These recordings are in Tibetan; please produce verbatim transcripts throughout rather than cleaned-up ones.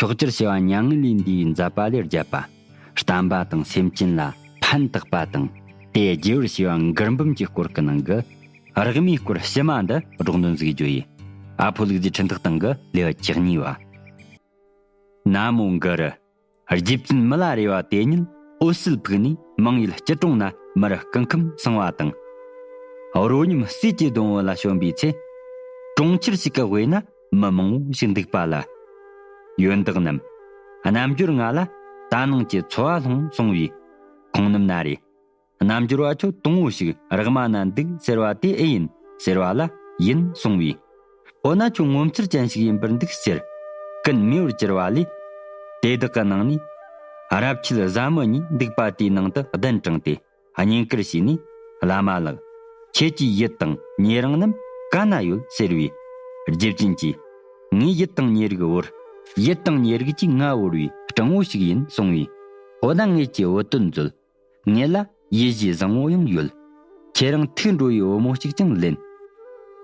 ལོག་སྤྱོད་བྱ་བ་མྱ་ངན་ལས་འདས་པའི་མཛད་པ་ལས་བརྒྱབ་པ། བསྟན་པ་དང་སེམས་ཅན་ལ་ཕན་བཏགས་པ་དང་། དེ་རྒྱས་པར་བྱས་པ་མགུར་འབུམ་གྱི་སྐོར་གྱི་ནང་གི་རགས་མའི་སྐོར་ཕྱི་མ་འདི་སྒྲོག་འདོན་ཟིག་བརྗོད་ཡིན། ཨ་ཕོ་ལུག་རྫིའི་འཕྲིན་ཐག་སྟེང་གི་ལེའུ་བཅུ་གཉིས་པ། ན་མོ་གུ་རུ། རྗེ་བཙུན་མི་ལ་རས་པ་དེ་ཉིད་འོད་གསལ་ཕུག་ནས་མང་ཡུལ་སྐྱིད་གྲོང་ན་མི་རུ་སྐུ་ཁམས་བཟང་བ་དང་། རོ་སྙོམས་བསིལ་གྱི་སྡོང་བོ་ལ་བྱོན་པའི་ཚེ། གྲོང་ཁྱེར་ཞིག་གི་དབུས་ན་མི་མང་བོ་ཞིག་འདུག་པ་ལ། ཡོན་བདག་རྣམས། རྣལ་འབྱོར་ང་ལ་དག་སྣང་གི་འཚོ་བ་སློང་གསུང་བས། ཁོང་རྣམས་ན་རེ། རྣལ་འབྱོར་བ་ཁྱོད་དང་བོ་ཞིག་རགས་མ་ན་འདུག་ཟེར་བ་དེ་ཨེ་ཡིན་ཟེར་བ་ལ་ཡིན་གསུང་བས། འོ་ན་ཁྱོད་ངོ་མཚར་ཅན་ཞིག་ཡིན་པར་འདུག་ཟེར། ཀུན་མེ་བར་གྱུར་པ་ལས། དེ་དག་གི་ནང་ནས། རབ་ཁྱེད་བཟའ་མི་གཉིས་འདུག་པ་དེའི་ནང་དུ་གདན་དྲངས་ཏེ། བསྙེན་བཀུར་བྱས་ནས། བླ་མ་ལགས། ཁྱེད་ཀྱི་ཡིད་དང་ཉེ་རིང་རྣམས་ག་ན་ཡོད་ཟེར་བས། རྗེ་བཙུན་གྱིས། ངའི་ཡིད་དང་ཉེ་རིགས་བོར། ཡིད་དང་ཉེ་རིགས་ཀྱིས་ང་བོར་བའི་སྤྲང་བོ་ཞིག་ཡིན་གསུང་བས། འོ་ན་ངེད་ཀྱིས་འོ་དོད་མཛོད། ངེད་ལ་ཡིད་བཞིན་བཟང་བོ་ཡང་ཡོད། ཁྱེད་རང་ཐུགས་འགྲོ་བའི་བུ་མོ་གཅིག་ཀྱང་ལེན།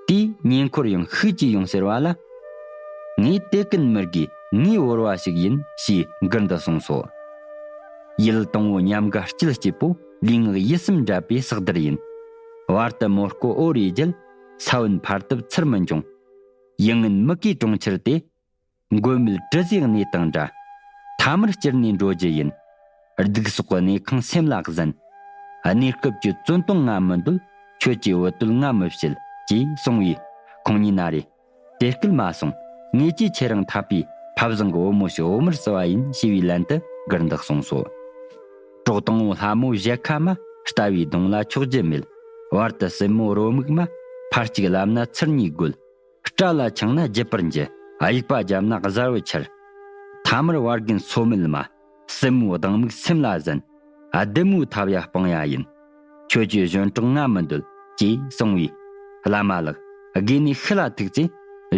དེས་ཉེ་འཁོར་ཡང་ཤུགས་ཀྱིས་ཡོང་ཟེར་བ་ལ། ངས་དེ་ཀུན་མི་དགོས། ངས་བོར་བ་ཞིག་ཡིན་ཞེས་མགུར་འདི་གསུངས་སོ། ཡུལ་དང་བོ་ཉམས་དགའ་སྐྱིད་སྐྱིད་པོ། ལུས་ངག་ཡིད་གསུམ་འདྲ་བའི་ཟག་བདར་ཡིན། བར་དུ་མོ་རྐོ་འོ་རེ་བརྒྱལ། ས་བོན་འཕར་སྟབས་ཚུར་མི་འབྱུང་། ཡུལ་ངན་མི་དགེའི་གྲོང་ཁྱེར་དེ། མགོན་མེད་དྲི་ཟའི་གནས་དང་འདྲ། ཐ་མར་སྐྱུར་ནས་འགྲོ་རྒྱུ་ཡིན། སྡུག་སོགས་ཀྱི་གནས་ཁང་སེམས་ལ་གཟན། གནས་སྐབས་ཀྱི་བཙོན་དོང་ང་མི་འདོད། ཁྱོད་ཀྱི་འོ་དོད་ང་མི་བྱེད། ཅེས་གསུང་བས། ཁོང་གཉིས་ན་རེ། དེ་སྐད་མ་གསུང་། ངེད་ཀྱིས་ཁྱེད་རང་འཐད་པའི་ཕ་བཟང་གི་བུ་མོ་ཞིག་བོ་མར་བསུ་བ་ཡིན་ཞེས་པའི་ལན་དུ་མགུར་འདི་གསུངས་སོ། གྲོགས་དང་བོ་ལྷ་མོ་བཞད་ཁ་མ། ལྟ་བའི་གདོང་ལ་ཆོག་རྒྱུ་མེད། བར་དུ་སྲིན་མོ་རོ་མིག་མ། ཕར་གཅིག་ལབ་ན་ཚུར་གཉིས་རྒོལ། སྐྲ་ལ་འཆང་ན་རྒྱུད་པར་འགྱུར། དབྱུག་པ་བརྒྱབ་ན་གཟར་བུ་འཁྱེར། ཐ་མར་བར་རྒན་སོ་མེད་མ། སྲིན་མོའི་སྡང་མིག་སེམས་ལ་གཟན། ཨ་བདུད་མོའི་ཐབས་ཡ་སྤང་ཡ་ཡིན། ཁྱོད་ཀྱི་གཞོན་དྲུག་ང་མི་འདོད། ཅེས་གསུང་བས། བླ་མ་ལགས། དགོས་ནས་ཤི་ལ་ཐུག་ཚེ།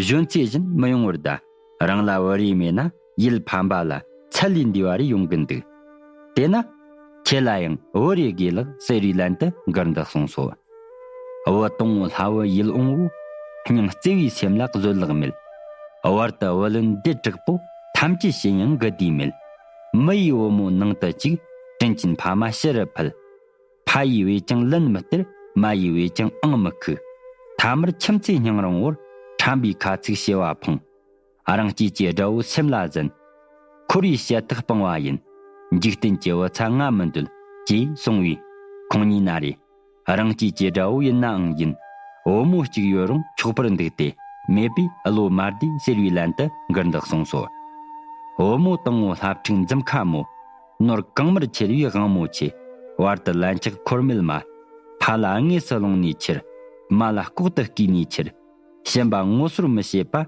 གཞོན་ཚེ་བཞིན་མི་ཡོང་བར་གདའ། རང་ལ་བུ་རེ་མེད་ན། ཡུལ་ཕམ་པ་ལ་ཚད་ལས་འདས་པ་རེ་ཡོང་གིན་འདུག། དེས་ན། ཁྱེད་ལ་ཡང་བུ་རེ་དགོས་ལགས་ཟེར་བའི་ལན་དུ་མགུར་འདི་གསུངས་སོ། བུ་དང་བོ་ལྷ་བུ་ཡིད་འོང་བོ། སྙིང་བརྩེ་བའི་སེམས་ལ་བཟོད་གླགས་མེད། བར་དུ་བུ་ལོན་སྡེ་དྲག་པོ། ཐམས་ཅད་བྱིན་ཡང་དགུ་དེ་མེད། མི་ཡི་བུ་མོ་ནང་དུ་བཅུག། དྲིན་ཆེན་ཕ་མ་ཕྱི་རུ་ཕུལ། ཕ་ཡིས་བས་ཀྱང་ལན་མི་སྟེར། མ་ཡིས་བས་ཀྱང་ཨང་མི་ཁུག། ཐ་མར་ཁྱིམ་མཚེས་སྙིང་རུང་བོར། ཁྲམ་པའི་ཁ་ཚིག་བྱེ་བ་ཕུང་། རང་སྐྱེས་ཀྱི་དགྲ་བོ་སེམས་ལ་ཟིན། འཁོར་བའི་ཞལ་ཐག་སྤང་བ་ཡིན། འཇིག་རྟེན་གྱི་བུ་ཚ་ང་མི་འདོད། ཅེས་གསུང་བས། ཁོང་གཉིས་ན་རེ། རང་སྐྱེས་ཀྱི་དགྲ་བོ་ཡིན་ནའང་ཡིན། བུ་མོ་གཅིག་ཡོད་རུང་ཆོག་པར་འདུག་སྟེ། མེད་པས་བློ་མ་བདེ་ཟེར་བའི་ལན་དུ་མགུར་འདི་གསུངས་སོ། བུ་མོ་དང་བོ་ལྷ་ཕྲུག་འཛུམ་ཁ་མོ། ནོར་གང་མར་ཁྱེར་བའི་དབང་མོ་ཆེ། བར་དུ་ལན་ཆགས་འཁོར་མེད་མ། ཕ་ལ་དངོས་སུ་སློང་ནས་ཁྱེར། མ་ལ་ལྐོག་ཏུ་བརྐུས་ནས་ཁྱེར། ཞེན་པ་ངོ་སོར་མི་བྱེད་པ།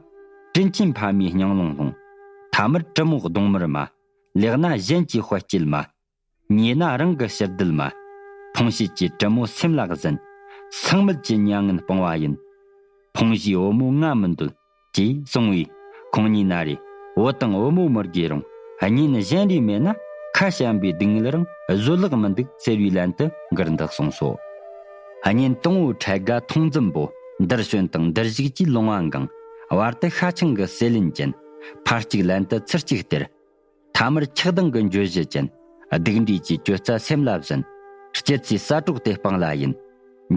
དྲིན་ཆེན་ཕ་མའི་སྙིང་རླུང་ལྷུང་། ཐ་མར་དྲི་མོ་གདོང་དམར་མ། ལེགས་ན་གཞན་གྱི་དཔལ་སྐྱེད་མ། ཉེས་ན་རང་གི་ཕྱིར་བདུད་མ། ཕུང་བྱེད་ཀྱི་དྲི་མོ་སེམས་ལ་གཟན། སངས་མེད་ཀྱི་མྱ་ངན་སྤང་བ་ཡིན། ཕུང་བྱའི་བུ་མོ་ང་མི་འདོད། ཅེས་གསུང་བས། ཁོང་གཉིས་ན་རེ། བུ་དང་བུ་མོ་མི་དགོས་རུང་། གཉེན་གཞན་རེ་མེད་ན། ཁ་བྱམས་པའི་སྡུག་བསྔལ་རང་བཟོད་གླགས་མི་འདུག་ཟེར་བའི་ལན་དུ་མགུར་འདི་གསུངས་སོ། གཉེན་དང་བོ་འཕྲལ་དགའ་མཐོང་འཛིན་པོ། འདིར་བྱོན་དང་འདིར་བཞུགས་ཀྱི་ལོང་བ་འགེངས། བར་དུ་ཤ་ཆང་གི་ཟས་ལེན་ཅན། ཕར་གཅིག་ལན་དུ་ཚུར་གཅིག་སྟེར། ཐ་མར་ཆགས་སྡང་གི་འགྱོད་གཞི་ཅན། སྡིག་འདྲེས་ཀྱི་གྱོད་རྩ་སེམས་ལ་ཟིན། སྐྱིད་ཚེ་ས་གྲོགས་དེ་སྤང་ལ་ཡིན།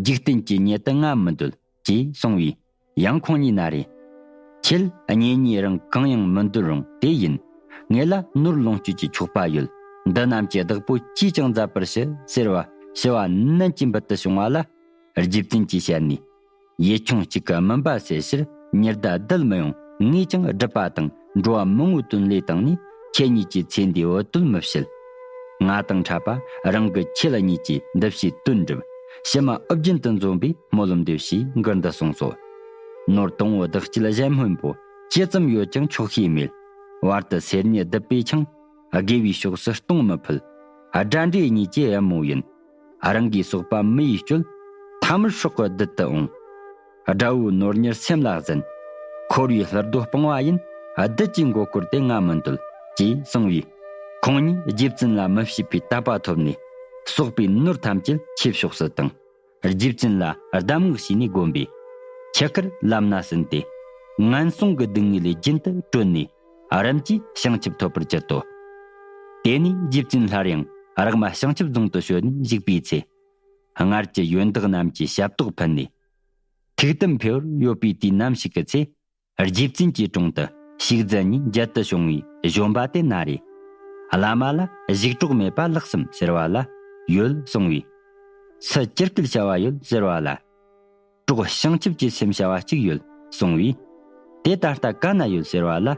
འཇིག་རྟེན་གྱི་ཉེ་དུ་ང་མི་འདོད། ཅེས་གསུང་བས། ཡང་ཁོང་གཉིས་ན་རེ། ཁྱེད་གཉེན་ཉེ་རིང་གང་ཡང་མི་འདོད་རུང་དེ་ཡིན། ངེད་ལ་ནོར་ལོངས་སྤྱོད་ཀྱི་ཆོག་པ་ཡོད། འདི་རྣམས་ཀྱི་བདག་པོ་ཅིས་ཀྱང་མཛད་པར་ཞུ་ཟེར་བ་ཞུ་བ་ནན་གྱིས་འབུལ་དུ་བྱུང་བ་ལ། རྗེ་བཙུན་གྱི་ཞལ་ནས། ཡུལ་ཆུང་གཅིག་གི་མུན་པ་སེལ་ཕྱིར་ཉི་ཟླ་བརྡལ་མི་ཡོང་། ངས་ཀྱང་སྒྲིབ་པ་དང་འགྲོ་བ་མང་བོའི་དོན་ལས་བཏང་ནས་ཁྱེད་གཉིས་ཀྱི་ཚེ་འདིའི་འོ་དོད་མི་བྱེད། ང་དང་འཕྲད་པ་རང་གི་ཁྱེད་གཉིས་ཀྱིས་འདི་ཕྱིའི་དོན་འགྲུབ། ཕྱི་མ་ཨུ་རྒྱན་དུ་འཛོམས་པའི་སྨོན་ལམ་འདེབས་ཞེས་མགུར་འདི་གསུངས་སོ། ནོར་དང་བོ་བདག་སྐྱིད་གཞན་སྨོན་པོ། ཇི་ཙམ་ཡོད་ཀྱང་ཆོག་ཤེས་མེད། བར་དུ་གསེར་ཉི་བདུད་པས་འཆང་། དགེ་བའི་ཕྱོགས་སུ་གཏོང་མི་ཕོད། དགྲ་འདྲེ་གཉིས་ཀྱི་དབྱིན་མོ་ཡིན། རང་གིས་གསོག་པ་མི་ཡིས་སྤྱོད། ཐ་མར་སྲོག་གི་བདུད་དུ་འོང་། དགྲ་བོའི་ནོར་ཉེར་སེམས་ལ་ཟིན། འཁོར་བའི་ལྷུར་རྡོ་སྤང་བ་ཡིན། བདུད་ཀྱི་མགོ་སྐོར་དེ་ང་མི་འདོད། ཅེས་གསུང་བས། ཁོང་གཉིས་རྗེ་བཙུན་ལ་མི་ཕྱེད་པའི་དད་པ་ཐོབ་ནས། གསོག་པའི་ནོར་ཐམས་ཅད་ཆོས་ཕྱོགས་སུ་བཏང་། རྗེ་བཙུན་ལ་གདམས་ངག་བྱས་ནས་བསྒོམས་པས། ཆུ་ཁར་ལམ་སྣ་ཟིན་ཏེ། ངན་སོང་གི་སྡུག་བསྔལ་ལས་རྒྱུན་དུ་གྲོལ་ནས། རིམ་གྱིས་བྱང་ཆུབ་ཐོབ་པར་གྱུར་ཏོ། དེ་ནས་རྗེ་བཙུན་སླར་ཡང་རག་མ་བྱང་ཆུབ་རྫོང་དུ་བྱོན་ནས་བཞུགས་པའི་ཚེ། སྔར་གྱི་ཡོན་བདག་རྣམས་ཀྱིས་ཞབས་ཏོག་ཕུལ་ནས། ཐུགས་དམ་འཕེལ་བར་ཡོད་པའི་དུས་ནམ་ཞིག་གི་ཚེ། རྗེ་བཙུན་གྱི་དྲུང་དུ་ཞུགས་མཛད་ནས་མཇལ་དུ་བྱུང་བའི་གཞོན་པ་དེ་ན་རེ། བླ་མ་ལ་བཞུགས་གྲོགས་མེད་པ་ལགས་སམ་ཟེར་བ་ལ། ཡོད་གསུང་བས། སུ་ཅི་སྐད་བྱ་བ་ཡོད་ཟེར་བ་ལ། གྲོགས་བྱང་ཆུབ་ཀྱི་སེམས་བྱ་བ་གཅིག་ཡོད་གསུང་བས། དེ་ད་ལྟ་ག་ན་ཡོད་ཟེར་བ་ལ།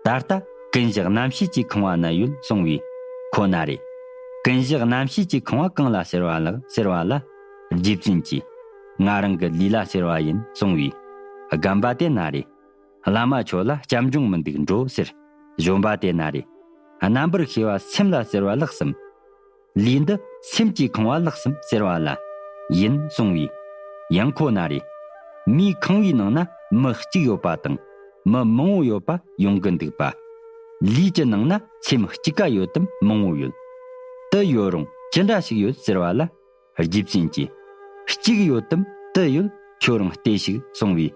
ད་ལྟ་ཀུན་གཞི་རྣམ་ཤེས་ཀྱི་ཁང་བ་ན་ཡོད་གསུང་བས། ཁོ་ན་རེ། ཀུན་གཞི་རྣམ་ཤེས་ཀྱི་ཁང་བ་གང་ལ་ཟེར་བ་ལགས་ཟེར་བ་ལ། རྗེ་བཙུན་གྱིས། ང་རང་གི་ལུས་ལ་ཟེར་བ་ཡིན་གསུང་བས། རྒན་པ་དེ་ན་རེ། བླ་མ་ཁྱོད་ལ་སྐྱབས་འབྱུང་མི་འདུག་འགྲོ་ཟེར། གཞོན་པ་དེ་ན་རེ། རྣམ་པར་ཤེས་པ་སེམས་ལ་ཟེར་བ་ལགས་སམ། ལུས་འདི་སེམས་ཀྱི་ཁང་བ་ལགས་སམ་ཟེར་བ་ལ། ཡིན་གསུང་བས། ཡང་ཁོ་ན་རེ། མིའི་ཁང་བའི་ནང་ན་མི་གཅིག་ཡོད་པ་དང་། མི་མང་བོ་ཡོད་པ་ཡོང་གི་འདུག་པ། ལུས་ཀྱི་ནང་ན་སེམས་གཅིག་ག་ཡོད་དམ་མང་བོ་ཡོད། དུ་ཡོད་རུང་ཅི་འདྲ་ཞིག་ཡོད་ཟེར་བ་ལ། རྗེ་བཙུན་གྱིས། གཅིག་ཡོད་དམ་དུ་ཡོད་ཁྱོད་རང་བལྟས་ཤིག་གསུང་བས།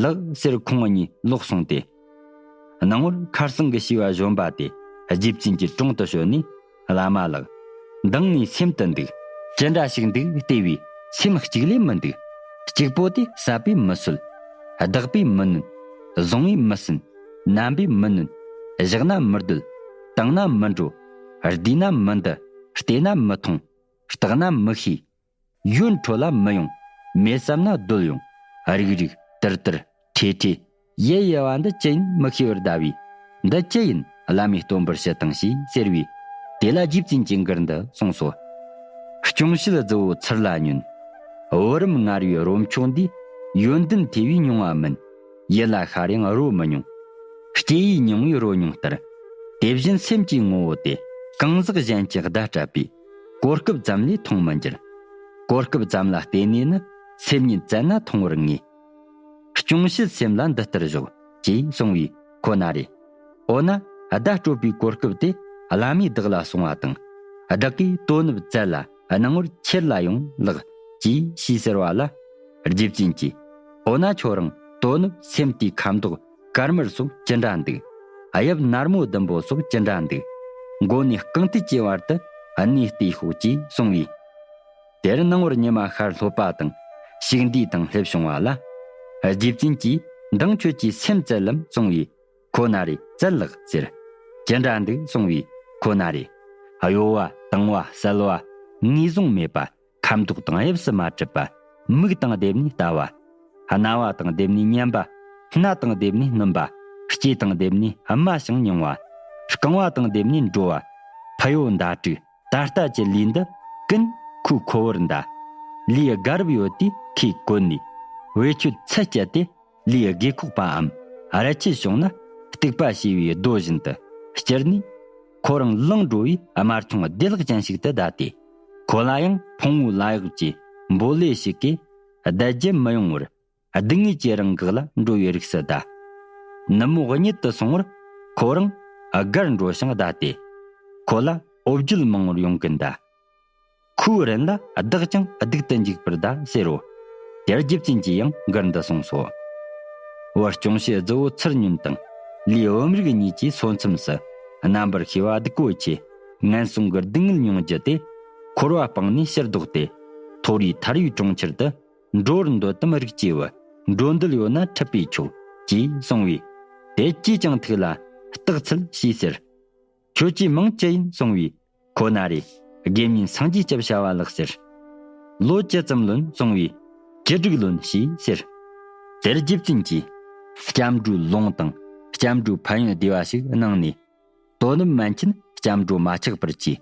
ལགས་ཟེར་ཁོང་གཉིས་ལོག་སོང་སྟེ། སྣང་ངོར་ཁར་སང་གི་བྱིས་པ་གཞོན་པ་དེ་རྗེ་བཙུན་གྱི་དྲུང་དུ་བྱོན་ནས། བླ་མ་ལགས། མདང་ནས་སེམས་དུ་འདུག་ཅི་འདྲ་ཞིག་འདུག་བལྟས་པས་སེམས་གཅིག་ལས་མི་འདུག་གཅིག་པོ་དེ་ཟ་བས་མི་སོད། བདག་པས་མི་ནོན། བཟུང་བས་མི་ཟིན། མནན་པས་མི་ནོན། བཞག་ན་མི་སྡོད། བཏང་ན་མི་འགྲོ། བསྡུས་ན་མི་འདུ། བལྟས་ན་མི་མཐོང་། བརྟགས་ན་མི་ཤེས། ཡོད་འཕྲོ་ལ་མི་ཡོང་། མེད་བསམ་ན་སྡོད་ཡོང་། རིག་རིག་དིར་དིར་ཁྲེ་ཁྲེ། ཡེ་ཡེ་བ་འདི་ཅི་ཡིན་མི་ཤེས་པར་གདའ་བས། འདི་ཅི་ཡིན་བླ་མས་སྟོན་པར་ཞུ་དང་ཞེས་ཟེར་བས། དེ་ལ་རྗེ་བཙུན་གྱིས་མགུར་འདི་གསུངས་སོ། སྐྱོང་བྱེད་རྫི་བོ་ཚུར་ལ་ཉོན། བུ་རམ་ངར་བའི་རོ་མཆོག་འདིས། ཡོན་ཏན་ཐེ་བས་མྱོང་བ་མིན། ཡིད་ལ་ཤར་ཡང་རོ་མི་མྱོང་། སྐྱེ་ཡི་མྱོང་བའི་རོ་མྱོང་ལྟར། དེ་བཞིན་སེམས་ཀྱི་ངོ་བོ་དེ། གང་ཟག་གཞན་གྱིས་བརྡ་སྤྲད་པའི། གོ་སྐབས་ཙམ་ལས་མཐོང་མི་འགྱུར། གོ་སྐབས་ཙམ་ལ་བརྟེན་ནས་ནི། སེམས་ཉིད་བཙལ་ན་མཐོང་བར་ངེས། སྐྱོང་བྱེད་སེམས་ལ་འདི་ལྟར་ཞོག་ཅེས་གསུང་བས་ཁོ་ན་རེ། འོ་ན་བརྡ་སྤྲོད་པའི་གོ་སྐབས་དེ་བླ་མས་བདག་ལ་གསུང་བ་དང་། བདག་གིས་དོ་ནུབ་བཙལ་ལ་སྣང་ངོར་ཁྱེར་ལ་ཡོང་ལགས་ཅེས་ཞུས་ཟེར་བ་ལ། རྗེ་བཙུན་གྱིས། འོ་ན་ཁྱོད་རང་དོ་ནུབ་སེམས་དེའི་ཁ་མདོག་དཀར་དམར་སོགས་ཅི་འདྲ་འདུག་དབྱིབས་ནར་མོ་ཟླུམ་པོ་སོགས་ཅི་འདྲ་འདུག་མགོ་ནས་རྐང་མཐིལ་གྱི་བར་དུ་གནས་བལྟས་ཤོག་ཅེས་གསུང་བས། དེར་སྣང་ངོར་ཉི་མ་ཤར་ལྷོད་པ་དང་ཞིག་འདུས་དང་སླེབས་བྱུང་བ་ལ། རྗེ་བཙུན་གྱིས་མདང་ཁྱོད་ཀྱིས་སེམས་བཙལ་ལམ་གསུང་བས། ཁོ་ན་རེ་བཙལ་ལགས་ཟེར། ཅི་འདྲ་འདུག་གསུང་བས་ཁོ་ན་རེ། གཡོ་བ་དང་བ་གསལ་བ་ངོས་བཟུང་མེད་པ། ཁ་མདོག་དང་དབྱིབས་སུ་མ་གྲུབ་པ། མིག་དང་ལྡེབས་ནས་ལྟ་བ། རྣ་བ་དང་ལྡེབས་ནས་ཉན་པ། སྣ་དང་ལྡེབས་ནས་སྣོམ་པ། ལྕེ་དང་ལྡེབས་ནས་སྨྲ་ཞིང་མྱོང་བ། རྐང་བ་དང་ལྡེབས་ནས་འགྲོ་བ། ཕུ་གཡོ་མདའ་དཀྲུག་ད་ལྟ་གྱི་ལུས་འདི་ཀུན་ཁོའི་ཁོ་བོར་འདའ། ལུས་དགའ་རབ་ཡོད་དུས་ཁོས་གོན་ནས། བེད་སྤྱོད་ཚད་བཅད་དེ། ལུས་དགོས་ཁོག་པའམ་རལ་ཆེད་བྱུང་ན། སྟུག་པ་ཞེས་པའི་རྡོ་བཞིན་དུ་སྐྱུར་ནས། ཁོ་རང་ལངས་འགྲོ་བའི་དམར་ཆུང་བདེ་ལེགས་ཅན་ཞིག་ཏུ་བསྡད་དེ། ཁོ་ལ་ཡང་ཕུང་བོའི་ལ་གཡོགས་ཀྱི་འབོ་ལོས་ཤིག་གིས་བསྡད་རྒྱུ་མི་ཡོང་བར། སྡུག་བསྔལ་གྱི་རང་འགག་ལ་འགྲོ་བའི་རིགས་སུ་གདའ། ནུབ་མོ་གཉིད་དུ་སོང་བར་ཁོ་རང་སྒར་འགྲོ་ཞིང་བསྡད་དེ། ཁོ་ལ་འོ་བརྒྱལ་མང་བོར་ཡོང་གིན་གདའ། ཁོའི་རིན་ལ་བདག་ཀྱང་སྡུག་ཏུ་འཇུག་པར་གདའ་ཟེར་རོ། དེར་རྗེ་བཙུན་གྱིས་ཡང་མགུར་འདི་གསུངས་སོ། བུ་སྐྱོང་བྱེད་རྫི་བོ་ཚུར་ཉོན་དང་། ལུས་བུམ་རིགས་གཉིས་ཀྱི་སོ་མཚམས་སུ། རྣམ་པར་ཤེས་པ་སྡུག་གོ་ཆེ། ངན་སོང་གི་སྡུག་བསྔལ་མྱོང་རྒྱུ་དེ། འཁོར་བ་སྤངས་ནས་ཕྱིར་ལྡོག་སྟེ། མཐོ་རིས་ཐར་བའི་གྲོང་ཁྱེར་དུ། འགྲོ་བར་འདོད་དམ་རིགས་སྐྱེས་བུ། འགྲོ་འདོད་ཡོད་ན་འཁྲིད་པས་ཆོག་ཅེས་གསུངས་པས། དེ་ཅིས་ཀྱང་ཐུགས་ལ་བཏགས་ཚུལ་ཞེས་ཟེར། ཁྱོད་ཀྱི་མིང་ཅི་ཡིན་གསུངས་པས། ཁོ་ན་རེ། དགེ་བསྙེན་སངས་རྒྱས་སྐྱབས་བྱ་བ་ལགས་ཟེར། ལོ་ཅི་ཙམ་ལོན་གསུངས་པས། བཅུ་དྲུག་ལོན་ཞེས་ཟེར། དེར་རྗེ་བཙུན་གྱིས། སྐྱབས་འགྲོའི་ལུང་དང་། སྐྱབས་འགྲོའི་ཕན་ཡོན་བདེ་བ་ཞིག་གནང་ནས། དོ་ནུབ་མན་ཆད་སྐྱབས་འགྲོ་མ་ཆག་པར་གྱིས།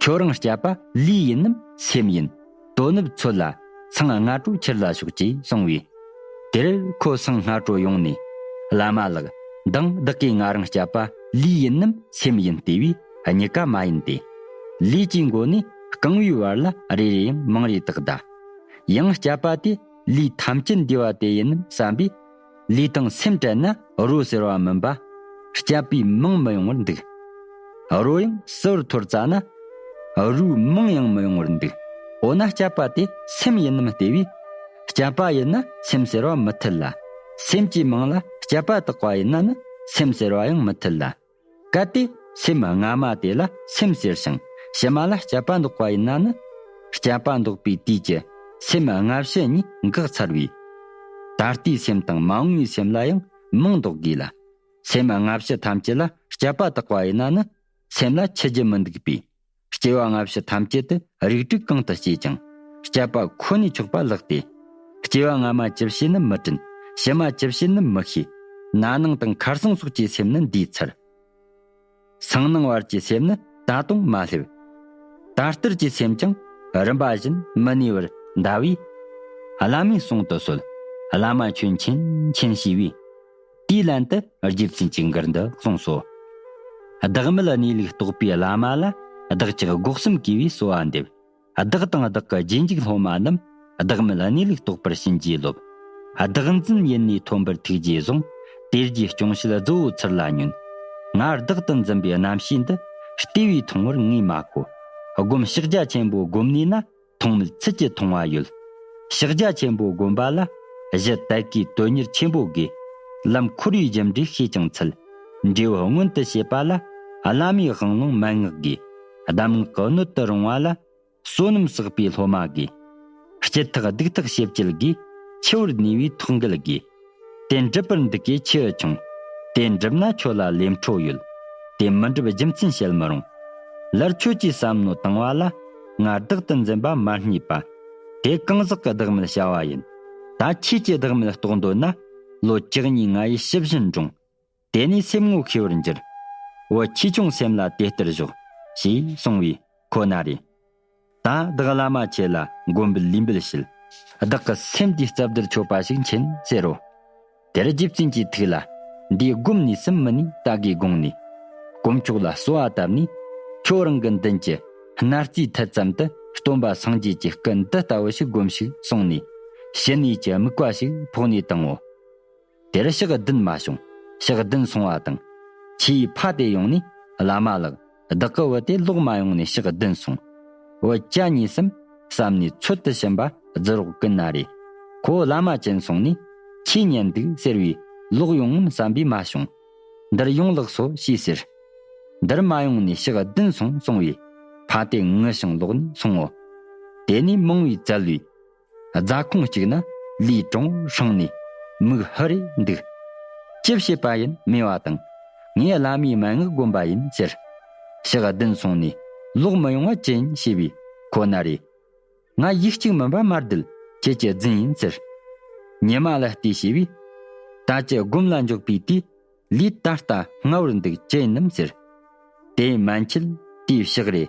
ཁྱོད་རང་སྐྱབས་པ་ལུས་ཡིན་ནམ་སེམས་ཡིན། དོ་ནུབ་ཚོད་ལ་སེང་སྔ་དྲོ་ཁྱེར་ལ་ཤོག་ཅེས་གསུངས་པས། དེར་ཁོ་སེང་སྔ་དྲོ་ཡོང་ནས། བླ་མ་ལགས། མདང་བདག་གིས་ང་རང་སྐྱབས་པ་ལུས་ཡིན་ནམ་སེམས་ཡིན་བལྟས་པས་གཉིས་ཀ་མ་ཡིན་ཏེ། ལུས་ཀྱི་མགོ་ནས་རྐང་བའི་བར་ལ་རེ་རེ་ཡང་མིང་རེ་བཏགས་གདའ། ཡང་སྐྱབས་པ་དེ་ལུས་ཐམས་ཅད་འདུས་པ་དེ་ཡིན་ནམ་བསམ་པས། ལུས་དང་སེམས་བྲལ་ན་རོ་ཟེར་བ་མིན་པ། སྐྱབས་པའི་མིང་མི་ཡོང་བར་འདུག་རོ་ཡང་སྲིད་པར་འཐོར་ཙ་ན། རོའི་མིང་ཡང་མི་ཡོང་བར་འདུག་འོ་ན་སྐྱབས་པ་དེ་སེམས་ཡིན་ནམ་བལྟས་པས། སྐྱབས་པ་ཡིན་ན་སེམས་ཟེར་བ་མི་འཐད་ལ། སེམས་ཀྱི་མིང་ལ་སྐྱབས་པ་བཏགས་པ་ཡིན་ན་ནི་ སེམས་ཟེར་བ་ཡང་མི་འཐད་ལ། གལ་ཏེ་སེམས་སྔ་མ་དེ་ལ་སེམས་ཟེར་ཞིང་ཕྱི་མ་ལ་སྐྱེད་པ་འདོགས་པ་ཡིན་ན་ནི། སྐྱེད་པ་འདོགས་པའི་དུས་ཀྱི་སེམས་སྔ་ཕྱི་གཉིས་འགག་ཚར་བས། ད་ལྟའི་སེམས་དང་མ་འོངས་པའི་སེམས་ལ་ཡང་མང་འདོགས་དགོས་ལ། སེམས་སྔ་ཕྱི་ཐམས་ཅད་ལ་སྐྱེད་པ་བཏགས་པ་ཡིན་ན་ནི། སེམས་ལ་འཆི་རྒྱུ་མི་འདུག་པས། སྐྱེ་བ་སྔ་ཕྱི་ཐམས་ཅད་དུ་རིགས་དྲུག་གང་དུ་སྐྱེས་ཀྱང་། སྐྱེད་པ་ཁོ་ནས་ཆོག་པ་ལགས་ཏེ། སྐྱེ་བ་སྔ་མ་ཅི་བྱས་ནི་མི་དྲན། ཕྱི་མ་ཅི་བྱས་ནི་མི་ཤེས། ན་ནིང་དང་ཁར་སང་སོགས་ཀྱི་སེམས་ནི་འདས་ཚར། སང་ནིང་བར་གྱི་སེམས་ནི་ད་དུང་མ་སླེབས། ད་ལྟར་གྱི་སེམས་ཀྱང་རིམ་པ་བཞིན་མི་གནས་པར་འདའ་བས། བླ་མའི་གསུང་དུ་གསོལ། བླ་མ་ཁྱོད་མཁྱེན་མཁྱེན་ཞུས་པས། དེའི་ལན་དུ་རྗེ་བཙུན་གྱིས་མགུར་འདི་གསུངས་སོ། བདག་མེད་གནས་ལུགས་རྟོགས་པའི་བླ་མ་ལ། བདག་ཅག་སྒོ་གསུམ་གུས་པས་གསོལ་བ་འདེབས། བདག་དང་བདག་གི་རྗེས་འཇུག་སློབ་མ་རྣམས། བདག་མེད་གནས་ལུགས་རྟོགས་པར་བྱིན་གྱིས་རློབས། བདག་འཛིན་ཡེ་ནས་མཐོན་པོར་ཐུགས་རྗེས་བཟུང་། དེ་རྗེས་སྐྱོང་བྱེད་རྫོགས་པའི་ཚུལ་ལ་ཉོན། ང་བདག་ཏུ་འཛིན་པའི་རྣམ་ཤེས་འདི། བལྟས་པས་མཐོང་བར་ངས་མ་གོ། སྒོམ་ཕྱག་རྒྱ་ཆེན་པོ་བསྒོམས་ནས་ན། མཐོང་མེད་ཚུལ་གྱིས་མཐོང་བ་ཡོད། ཕྱག་རྒྱ་ཆེན་པོ་བསྒོམ་པ་ལ། གཞི་དད་གུས་དོན་གཉེར་ཆེན་པོ་དགོས། ལམ་འཁོར་བའི་རྒྱུ་འབྲས་ཤེས་ཀྱང་ཚུལ། འབྲས་བུ་མངོན་དུ་བྱེད་པ་ལ། བླ་མའི་དབང་ལུང་མན་ངག་དགོས། གདམས་ངག་གི་སྣོད་དུ་རུང་བ་ལ། བསོད་ནམས་བསགས་པའི་སློབ་མ་དགོས། སྐྱིད་ཐག་སྡུག་ཐག་ཤེས་བྱེད་དགོས། འཆི་བར་ནུས་པའི་ཐོག་འགེལ་དགོས། དེ་འགྲུབ་པར་འདུག་གི་ཆེ་ཆུང་། དེ་འགྲུབ་ན་ཁྱོད་ལ་ལས་འཕྲོ་ཡོད། དེ་མི་འགྲུབ་རྒྱུ་མཚན་བཤད་མི་རུང་། ལར་ཁྱོད་ཀྱིས་བསམ་མནོ་བཏང་བ་ལ། ང་བདག་ཏུ་འཛིན་པ་མ་རྙེད་པ། དེ་གང་ཟག་གི་བདག་མེད་བྱ་བ་ཡིན། ད་ཁྱེད་ཀྱིས་བདག་མེད་རྟོགས་འདོད་ན། ལོ་བཅུ་གཉིས་ང་ཡི་ཕྱི་བཞིན་འགྲོང་། དེ་ནས་སེམས་ངོ་ཤེས་པར་འགྱུར། བུ་ཆེ་ཆུང་སེམས་ལ་དེ་ལྟར་ཞོག་ཞེས་གསུངས་པས་ཁོ་ན་རེ། ད་བདག་བླ་མ་ཁྱེད་ལ་མགོན་པོའི་ལུས་འབུལ་བྱེད། བདག་གི་སེམས་འདིའི་རྩ་བརྡར་ཆོད་པ་ཞིག་མཁྱེན་ཟེར་རོ། དེར་རྗེ་བཙུན་གྱི་ཐུགས་ལ། འདིའི་སྒོམ་ནས་སམ་མི་ནུས་ད་གིས་དགོངས་ནས། དཀོན་མཆོག་ལ་གསོལ་བ་བཏབ་ནས། ཁྱོད་རང་གི་མདུན་གྱི་སྣ་རྩེའི་ཐད་ཙམ་དུ་སྟོན་པ་སངས་རྒྱས་ཀྱི་སྐུ་འདི་ལྟ་བུ་ཞིག་སྒོམས་ཤིག་གསུངས་ནས། ཕྱི་ནས་ཀྱི་དམིགས་པ་ཞིག་ཕོག་ནས་བཏང་ངོ་། དེར་ཕྱག་བདུན་མ་བྱུང་། ཕྱག་བདུན་སོང་བ་དང་། ཁྱེད་ཕ་དེ་ཡོང་ནས། བླ་མ་ལགས། བདག་གི་བུ་དེ་ལོག་མ་ཡོང་ནས་ཕྱག་བདུན་སོང་། བུ་ཅག་གཉིས་སམ་བསམ་ནས་འཚོལ་དུ་ཕྱིན་པ་རྫི་རོགས་ཀུན་ན་རེ། ཁོ་བླ་མ་ཅན་སོང་ནས། ཁྱེད་ཉན་འདུག་ཟེར་བས། ལོག་ཡོང་ངམ་བསམ་པས་མ་བྱུང་། འདིར་ཡོང་ལགས་སོ་ཞེས་ཟེར། འདིར་མ་ཡོང་ནས་ཕྱག་བདུན་སོང་གསུང་བས། ཕ་དེ་ངུ་ཞིང་ལོག་ནས་སོང་ངོ་། དེ་ནས་མང་བའི་བཙལ་བས། རྫ་ཁོངས་གཅིག་ན་ལུས་དྲང་ཧྲང་ནས་མིག་ཧུ་རེ་འདུག་ཅི་བྱེད་པ་ཡིན་སྨྲས་པ་དང་། ངས་བླ་མའི་མན་ངག་བསྒོམ་པ་ཡིན་ཟེར། ཕྱག་བདུན་སོང་ནས་ལོག་མི་ཡོང་བ་ཅི་ཡིན་ཞེས་པས་ཁོ་ན་རེ། ང་ཡིག་གཅིག་མིན་པ་མ་བརྡལ་ཁྱེད་ཀྱི་རྫུན་ཡིན་ཟེར། ཉི་མ་ལ་ལྟོས་ཞེས་པས། ད་ཅི་སྒོམ་ལ་འཇོག་པའི་དུས། ལུས་ད་ལྟ་སྔ་བར་འདུག་ཅི་ཡིན་ནམ་ཟེར། དེ་མན་ཆད་དེའི་ཕྱག་རེ།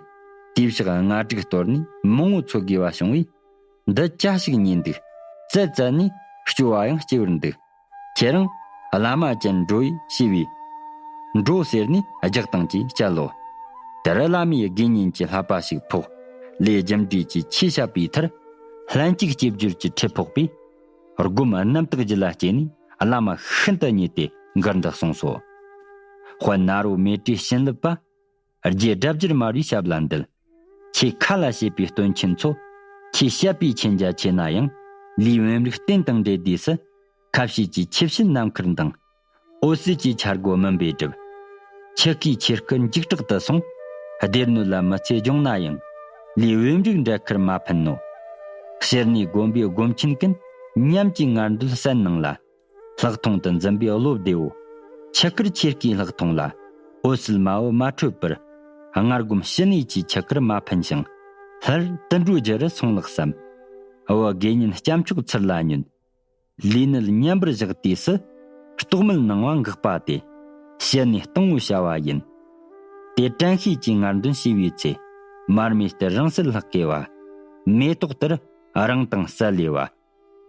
དེའི་ཕྱག་ལྔ་དྲུག་གཏོར་ནས་མང་བོ་འཚོལ་དགོས་པ་བྱུང་བས། འདི་ཅི་ཞིག་ཉེས་འདུག་བཙལ་བཙལ་ནས་སྐྱོ་བ་ཡང་སྐྱེ་བར་འདུག་ཁྱེད་རང་བླ་མ་ཅན་འགྲོ་ཡི་ཞེས་པས། འགྲོ་ཟེར་ནས་རྒྱག་སྟངས་ཀྱིས་བསྐྱལ་ལོ། དེར་བླ་མའི་དགེ་བསྙེན་གྱི་བསླབ་པ་ཞིག་ཕོག་ལས་རྒྱུ་འབྲས་ཀྱི་ཆོས་བཤད་པའི་མཐར། ལྷན་ཅིག་སྐྱེས་སྦྱོར་གྱི་ཁྲིད་ཕོག་པས། སྒོམ་རྣམ་དག་རྒྱུད་ལ་སྐྱེས་ནས་བླ་མ་ཤིན་ཏུ་མཉེས་ཏེ་མགུར་འདི་གསུངས་སོ། དཔལ་ནཱ་རོ་མཻ་ཏྲིས་བྱིན་བརླབས་པ། རྗེ་སྒྲ་བསྒྱུར་མར་པའི་ཞབས་ལ་འདུད། ཁྱེད་ཁ་ལ་བྱེད་པའི་སྟོན་ཆེན་ཚོ། ཁྱེད་བཤད་པའི་མཁྱེན་རྒྱ་ཆེ་ན་ཡང་། ལུས་བེམ་རིག་རྟེན་དང་འབྲེལ་དུས་སུ། ཁ་བྱེད་ཀྱི་ཆེ་བྱེད་ནམ་མཁར་འདང་། འོད་གསལ་གྱི་འཆར་སྒོ་མུན་པས་བསྒྲིབས། ཆུ་ཁའི་ཆོས་སྐུ་འཇིགས་སྐྲག་ཏུ་སོང་། སྡེ་སྣོད་ལ་མི་ཚེ་སྦྱོང་ན་ཡང་། ལུས་བེམ་རིག་འདྲ་ཁར་མ་ཕན་ནོ། ཕྱིར་ནས་བསྒོམ་པའི་སྒོམ་ཆེན་ཀུན། ཉམས་ཀྱི་ངར་འདོད་གསལ་སྣང་ལ། ལྷག་མཐོང་དུ་འཛིན་པའི་བློ་བདེ་བོ། ཆུ་ཁར་ཆེར་སྐྱེས་ལྷག་མཐོང་ལ། འོད་གསལ་མ་བུ་མ་འཕྲོད་པར། སྔར་སྒོམ་ཕྱི་ནས་ཀྱི་ཆུ་ཁར་མ་ཕན་ཞིང་། སླར་དུད་འགྲོའི་རྒྱུ་རུ་སོང་ལགས་སམ། བུ་དགེ་བསྙེན་སྐྱབས་མཆོག་ཚུར་ལ་ཉོན། ལུས་ནད་མཉམ་པར་བཞག་དུས་སུ། རྟོག་མེད་སྣང་བ་འགག་པ་དེ། ཕྱི་ནས་སྟོང་བའི་བྱ་བ་ཡིན། དེ་དྲན་ཤེས་ཀྱི་ངར་འདོན་བྱས་པའི་ཚེ། མར་མེ་ལྟར་རིང་བསྲེལ་ལྷག་གེ་བ། མེ་ཏོག་ལྟར་རིང་དང་གསལ་ལེ་བ།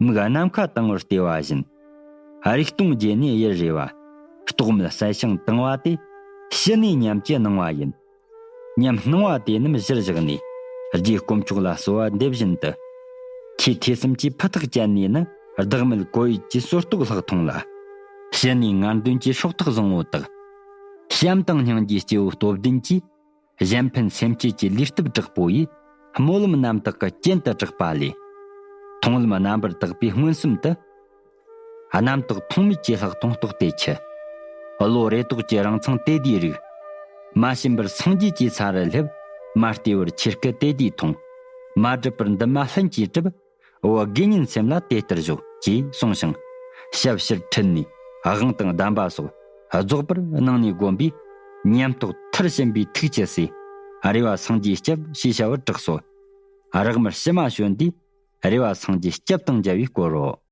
མིག་ནམ་མཁའ་དྭངས་བར་ལྟེ་བ་བཞིན། རིག་སྟོང་རྒྱས་ནས་ཡུལ་རེ་བ། རྟོག་མེད་གསལ་ཤིང་དྭངས་བ་དེ། ཕྱི་ནས་ཉམས་ཀྱི་སྣང་བ་ཡིན། ཉམས་སྣང་བ་དེ་རྣམས་གཞིར་བཞག་ནས། རྗེ་དཀོན་མཆོག་ལ་གསོལ་བ་འདེབས་བཞིན་དུ། ཁྱེད་ཐོས་བསམ་གྱི་ཕུ་ཐག་བཅད་ནས་ནི། བདག་མེད་གོ་ཡུལ་གྱི་སོར་རྟོག་ལྷག་མཐོང་ལ། ཕྱི་ནས་ངར་འདོན་གྱི་སྲོག་ཐག་བཟང་བོ་དག་བྱམས་དང་སྙིང་རྗེའི་སྐྱེ་བོའི་སྟོབས་ལྡན་གྱིས། གཞན་ཕན་སེམས་བསྐྱེད་ཀྱི་ལུས་སྟོབས་དྲག་པོ་ཡིས། སྨོན་ལམ་རྣམ་དག་གི་རྐྱེན་དུ་གྲགས་པ་ལས། མཐོང་ལམ་རྣམ་པར་དག་པའི་མངོན་སུམ་དུ། རྣམ་རྟོག་མཐོང་མེད་ཀྱི་ལྷག་མཐོང་རྟོགས་ཏེ་འཆི། བློ་རེ་དོགས་ཀྱི་རང་མཚང་དེ་དེའི་རིགས། མ་བྱིན་པར་སངས་རྒྱས་ཀྱི་ས་རུ་སླེབས། མ་བལྟས་པར་ཆོས་སྐུ་དེ་དེའི་མཐོང་། མ་བསྒྲུབས་པར་འདུན་མ་ལྷུན་གྱིས་གྲུབ། འོ་དགེ་བསྙེན་སེམས་ལ་དེ་ལྟར་ཞོག་ཅེས་གསུངས་ཤིང་། ཞབས་ཕྱིར་ཁྲིད་ནས་དབང་དང་གདམས་པ་སོགས་རྫོགས་པར་གནང་ནས་བསྒོམས་པས། ཉམས་རྟོགས་མཐར་ཕྱིན་པའི་ཐུགས་ཀྱི་སྲས། རེ་བ་སངས་རྒྱས་སྐྱབས་ཞེས་བྱ་བར་གྲགས་སོ། རག་མར་ཕྱི་མ་བྱོན་དུས་རེ་བ་སངས་རྒྱས་སྐྱབས་དང་མཇལ་བའི་སྐོར་རོ།